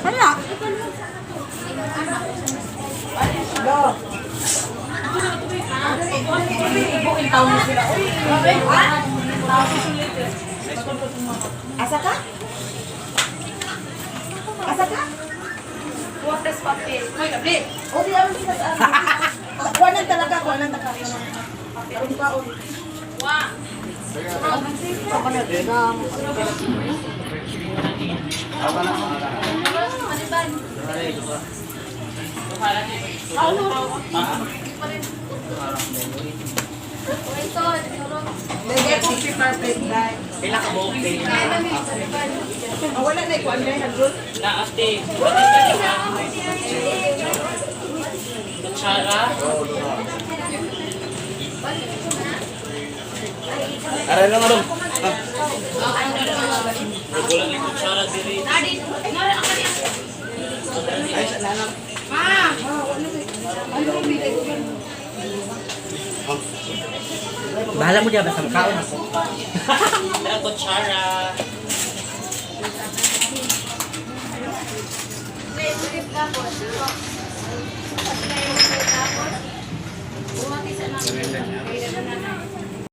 Hala. Asa ka? Asa ka? Water papel. Hoy, kabli. O di aman sila sa amin. Kuhanan talaga, kuhanan talaga. Kaon kaon. Wa. Lagay ko si perfect guy. Pila ka buok day? Ah, wala na ikuan na hadrol. Naate. Kutsara. Aray lang ano. Wala ni kutsara diri. Ay, sa lanak. Bahala mo diya, basta makaon ako. Wala kutsara.